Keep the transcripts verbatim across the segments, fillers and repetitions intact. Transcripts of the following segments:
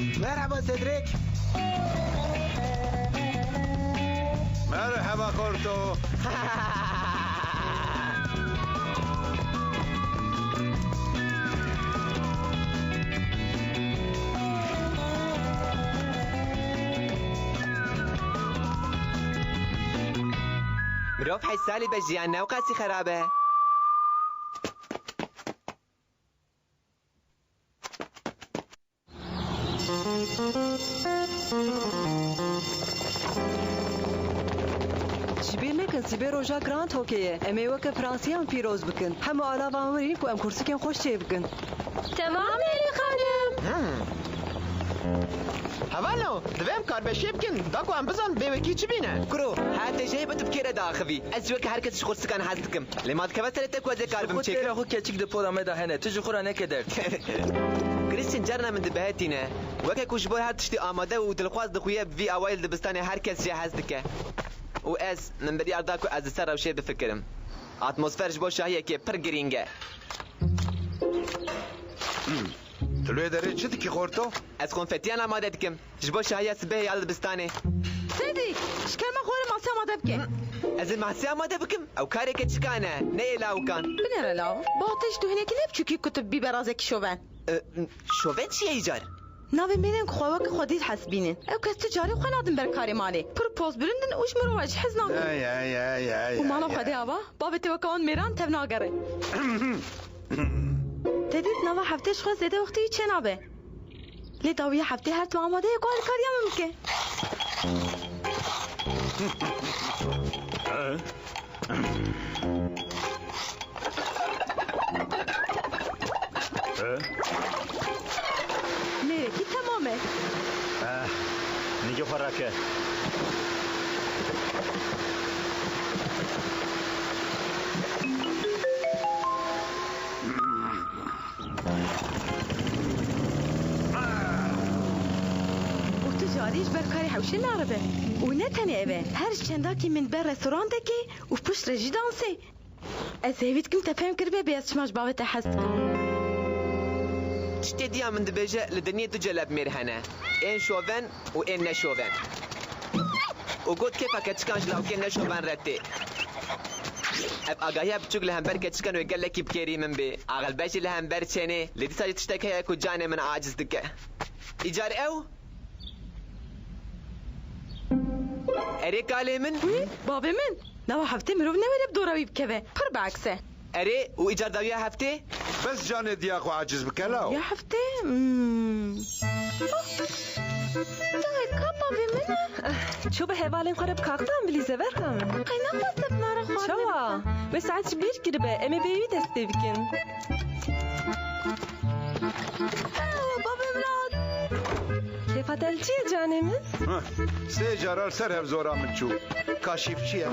Merhaba Cedric. Merhaba Korto. Mirov heysalî be, jiyan ne wqasî xerab e. Ji bîr nekin, sibê roja Groundhogê ye. Em ê weke Fransiyan pîroz bikin. Hemû alavan werîn ku em kursikên xweş çêbikin. Temam Elî xanim. Hmm. Hevalno, divê em karbeşiyê bikin, da ku em bizanin bêwekî çi bîne. Kuro, her tê jê bi tu bi kê re diaxivî. Ez jî weke her kes ji kursikan hez dikim. Lê ma dikeve serê te ku ez ê kar bim çêkim? Têra xwe keçik di pora me de hene. Tu ji xwe re neke derd. Krîstin carna min dibehetîne. Weke ku ji bo her tiştî amade û dilxwaz dixuye, bi vî awayî li dibistanê her kes jê hez dike. Û ez, min biryar da ku ez li ser rewşê bifikirim. Atmosfer ji bo şahiyekê pir girîng e. Tu li wê derê çi dikî, Xorto? Ez konfetiyan amade dikim. Ji bo şahiya sibehê ya li dibistanê. Sedî, ji kerema xwe re masî amade bike. Ez ê masî amade bikim? Ew karê keçikan e, ne yê lawikan. Binêre law. Ba te ji tu hinekî ne biçûkî ku tu bibî berazekî şoven. E, şoven çi ye îcar? Navê mêrên ku xwe weke xwedî dihesibînin. Ew kes tu carê xwe nadin ber karê malê. Pir poz bilind in û ji mirova jî hez nakin. Ay, ay, ay, ay, Û mala ay, xwedê ay. Ava, bavê te weke wan mêran tev nagere. Te dît nava heftê ji xwe zêde wextê wî çênabe. Lê dawiya heftê her tim amade ye ku alîkariya min bike. Mêrekî temam e. Eh, nigê xwe rake. Û tu carî ji ber karê hewşê naribe. Û ne tenê ev e, her ji çendakî min ber restorantekê û piştre jî dansê. Ez hêvî dikim te fêm kiribe bê ez çima ji bavê te hez dikim. Tiştê diya min dibêje, li dinyê du celeb mêr hene. Ên şoven û ên neşoven. Û got, kêfa keçikan ji lawikên neşoven re tê. Ev agahiya biçûk li hember keçikan wê gelekî bi kêrî min bê. Axilbe jî li hember çênê, lê dîsa jî tiştek heye ku canê min aciz dike. Îcar ew? Erê kalê min? Wî, bavê min. Nava heftê mirov newêre bi dora wî bikeve. Pir bi eks e. Erê, û îcar dawiya heftê? Bes canê diya xwe aciz bike law. Ya heftê? Hmm. Dayê, ka bavê min e? Ço bi hevalên xwe re bi kaxtan bilîze, berka min. Qey ne xweste bi nara xwarinê Çawa? Wê saet ji bîr kiribe, em ê bêwî dest pê bikin. Bavê min hat. Kêfa te li çi ye canê min? Heh, sê cara li ser hevzora min çû. Kaşîf çi ye?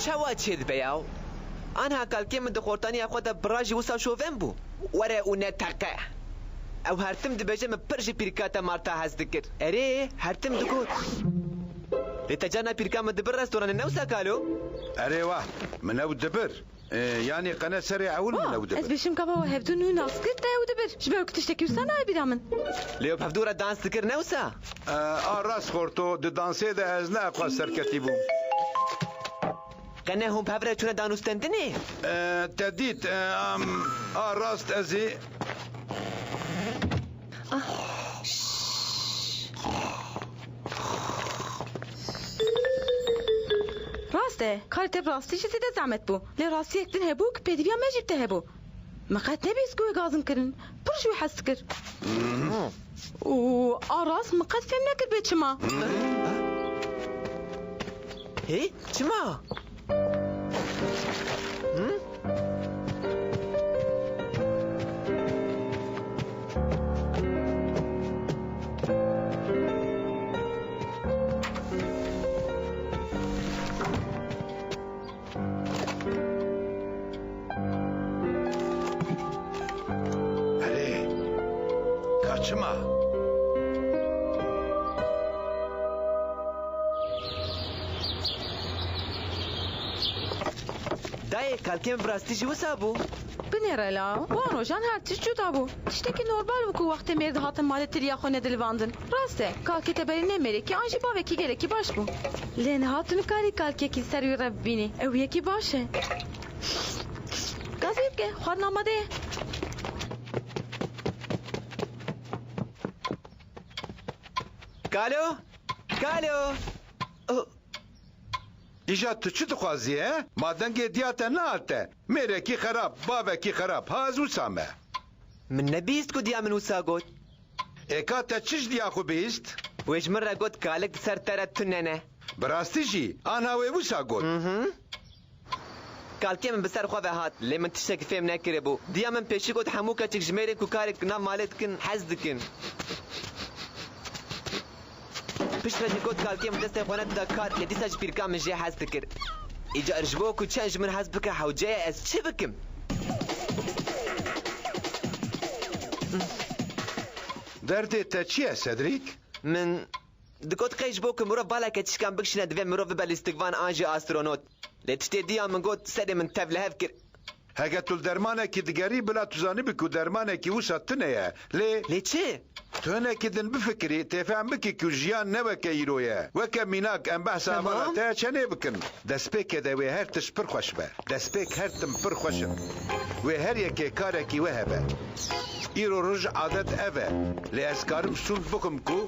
Çawa çêdibe yaw? Anha kalkê min di xortaniya xwe de bira jî wisa şoven bû. Were û ne teqe. Ew her tim dibêje min pir ji pîrka te Marta hez dikir. Erê, her tim digot. Lê te carna pîrka min dibir restoranê ne wisa kalo? Erê wah, min ew dibir. Ee, yanî qene serê ewil min ew dibir. Ez bêşim ka baba hevdû nû nas kir te ew dibir. Ji ber ku tiştekî wisa nayê bîra min. Lê ew bi hevdû re dans dikir ne wisa? Ee, a rast Xorto, di dansê de ez ne eqwa serketî bûm. Qene hûn bi hev re çûne danûstendinê? Ee, te dît, ee, am, a rast ez ê. Rast e, karê te bi rastî jî zêde zehmet bû. Lê rastiyek din hebû ku pêdiviya me jî bi te hebû. Min qet nebîst ku wê gazin kirin. Pir ji wî hez dikir. Û a rast min qet fêm nekir bê çima. Hê, çima? Hı? Erê, ka çima? Kalkê min bi rastî jî wisa bû. Binêre la, wan rojan her tişt cuda bû. Tiştekî normal bû ku wextê mêr dihatin malê tiriya xwe nedilivandin. Rast e, kalkê te berî ne mêrekî an jî bavekî gelekî baş bû. Lê niha tu nikarî kalkekî ser wî re bibînî. Ew yekî baş e. Gazî bike, xwarin amade ye. Kalo? Kalo? Oh. Îja tu çi dixwazî, he? Ma dengê diya te nehate? Mêrekî xerab, bavekî xerab, ha ez wisa me. Min nebihîst ku diya min wisa got. Ê ka te çi ji diya xwe bihîst? Wê ji min re got, kalik di ser te re tune ne. Bi rastî jî, anha wê wisa got? Mhm. Kalkê min bi ser xwe ve hat, lê min tiştekî fêm nekiribû. Diya min pêşî got, hemû keçik ji mêrên ku karek nav malê dikin, hez dikin. Piştre jî got, kalkê min destê xwe nedida kar, lê dîsa jî pîrka min jê hez dikir. Îcar ji bo ku çend ji min hez bike, hewce ye ez çi bikim? Derdê te çi ye, Cedric? Min digot, qey ji bo ku mirov bala keçikan bikişîne, divê mirov bibe lîstikvan an jî astronot. Lê tiştê diya min got, serê min tevlihev kir. Heke tu li dermanekî digerî, bila tu zanibî ku dermanekî wisa tune ye. Lê Lê çi? Tu hinekî din bifikirî, tê fehm bikî ku jiyan ne weke îro ye. Weke mînak, em behsa Tamam. hevala te ya çenê bikin. Destpêkê de wê her tişt pir xweş be. Destpêk her tim pir xweş in. Wê her yekê karekî we hebe. Îro roj adet ev e. Lê ez karim sûnd bixwim ku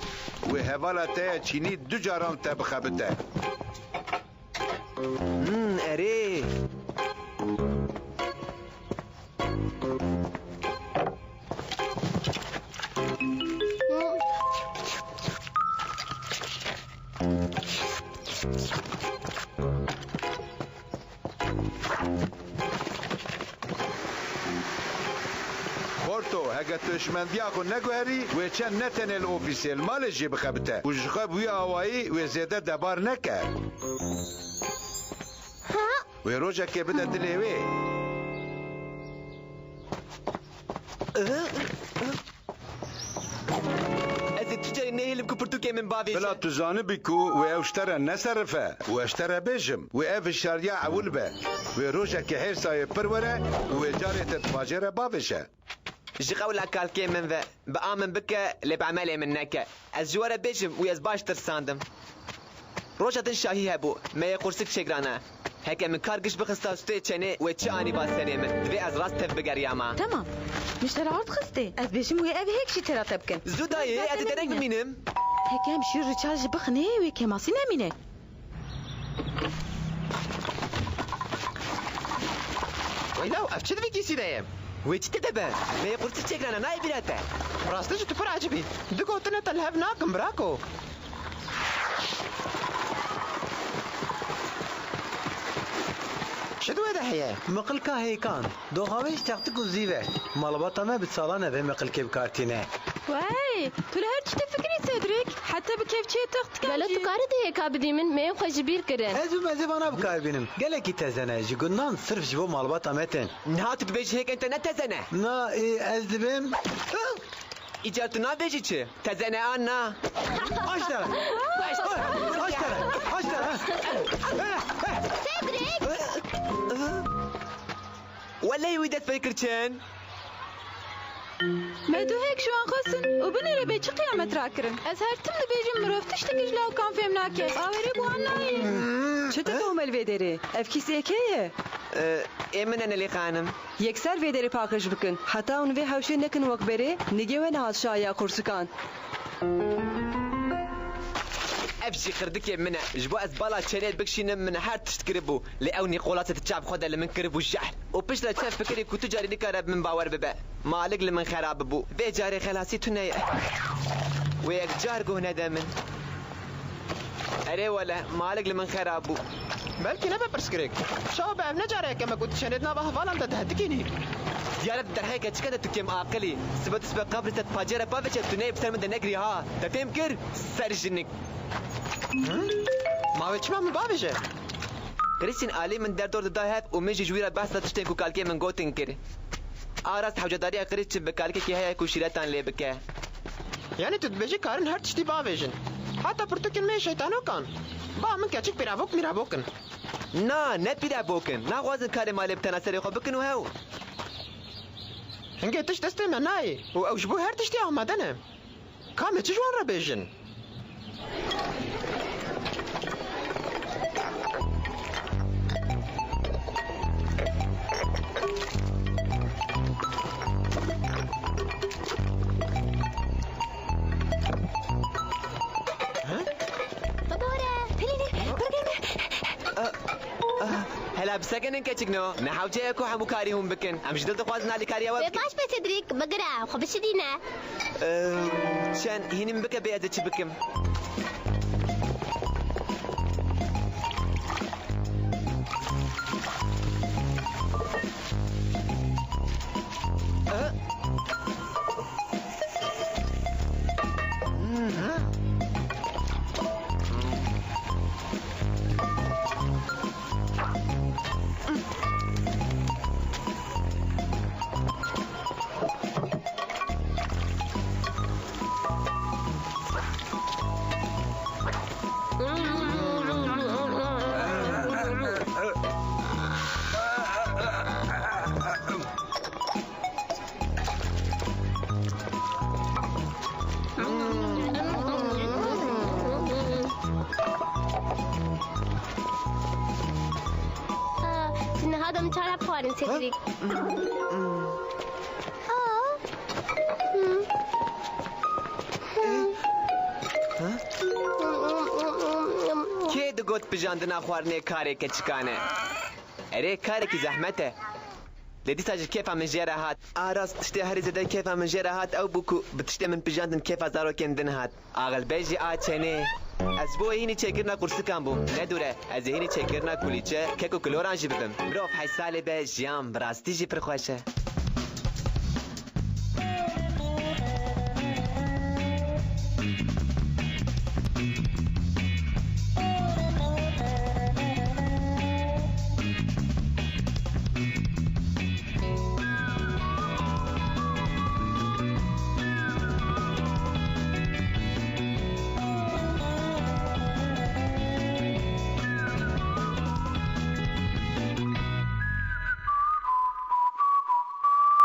wê hevala te ya çînî du caran te bixebite. Hmm, erê. Xorto, heke tu hişmendiya xwe neguherî, wê çend ne tenê li ofîsê, li malê jî bixebite û ji xwe bi wî awayî wê zêde debar neke. Ha? Wê rojekê bide dilê wê. Ez ê tu carî nehêlim ku pirtûkê min bavêje. Bila tu zanibî ku wê ew ji te re neserife û ez ji te re bêjim, wê ev hişyariya ewil be. Wê rojekê hêrsa wê pir were û wê carê te di bajêre bavêje. Ji qewla kalkê min ve, bi a min bike, lê bi emelê min neke. Ez ji we re bêjim wî ez baş tirsandim. Roja din şahî hebû, me yê qursik çêkirana. Heke min kar giş bixista stûyê çenê, wê çi anîba serê min? Divê ez rast tev bigeriyama. Temam. Min ji te re ard xistê. Ez bêjim wê ev hêk jî têra te bikin. Zû dayê, ez ê dereng bimînim. Heke em şîr û reçel jî bixinê, wê kêmasî nemîne. Weylaw, ev çi di vî kîsî de ye? Wê çi tê de be? Me yê qursik çêkirana, nayê bîra te. Rastî jî tu pir ecib î. Du gotinê te li hev nakin, birako. Çi di wê de heye? Miqilka hêkan. Doxa wê ji textik û zîv e. Malbata me bi salan e vê miqilkê bi kar tîne. Wey, tu li her tiştî fikirî, Cedric. Heta bi kevçiyê textikan Gelo jî. Tu karî dê hêka bidî min, me yên xwe ji bîr kirin. Ez bûm, ez ê vana bi kar bînim. Gelekî teze ne, ji gundan sirf ji bo malbata me tên. Niha tu dibêjî hêkên te ne teze ne? Na, ê, ez dibêm. Îcar tu nabêjî çi? Teze ne an na? Aştara! Aştara! Aştara! Cedric! Welehî wî dest pê kir çend? Me du hêk ji wan xwestin û binêre bê çi qiyamet rakirin. Ez her tim dibêjim mirov tiştekî ji lawkan fêm nake. Bawerê bi wan nayê. Çi dibom el vê derê? Ev kîsê kê ye? Ê min e Nelî xanim. Yekser vê derê paqij bikin. Heta hûn vê hewşê nekin wek berê, nigê we nehat şahiya qursikan. Ev jî qirdikê min e. Ji bo ez bala çênê bikişînim, min her tişt kiribû. Lê ew Nîqolasê di çav xwe de li min kiribû jehr. Û piştre çend fikirî ku tu carî nikare bi min bawer bibe. Malik li min xerab bû. Vê carê xelasî tune ye. Wê yek car guh nede min. Erê wele, Malik li min xerab bû. Belkî nebe pirsgirêk. Çawa be ev ne cara yekeme ku tu çênê di nava hevalan de dihedikînî? Diyar e tu derheke çika de tu kêm aqil î. Sibe tu sibe qabrî te di pacê re bavêje, tu neyê bi ser min de negirî ha. Te fêm kir? Ser jinik. Hı? Ma wê çima min bavêje? Krîstîn alî min derdor dida hev û min jî ji wî re behsa tiştên ku kalkê min gotin kir. A rast hewcedariya Krîstîn bi kalkekî heye ku şîretan lê bike. Yanî tu dibêjî karin her tiştî bavêjin. Heta pirtûkên me yê şeytanokan. Ba min keçik pîravok mîravok in. Na, ne pîre bok in. Naxwazin karê malê bi tena serê xwe bikin û hew. Hingê tişt destê me nayê û ew ji bo her tiştê amade ne. Ka me çi ji wan re bêjin? Bibore, Pelînê, birgê me. Ah, ah, hela bisekinin keçikno. Ne hewce ye ku hemû karî hûn bikin. Em ji dil dixwazin alîkariya we Wê bikin. Baş be Cedric, bigire, xwe bişidîne. Ee, çend hînî min bike bê ez ê çi bikim. Ee? Aa, tu niha de min çawa xwarin Cedric? Aa. Hmm. Ha? Kê digot pijandina xwarinê karê keçikan e? Erê, karekî zehmet e. Lê dîsa ji kêfa min jê re hat. A rast, tiştê herî zêde kêfa min jê re hat ew bû ku bi tiştê min pijandin kêfa zarokên din hat. Axil bejî a çênê. Ez ji bo hînî çêkirina qursikan bûm. Ne dûr e, ez ê hînî çêkirina kulîçe, kek û kiloran jî bibim. Mirov heşt salê be, jiyan bi rastî jî pir xweş e.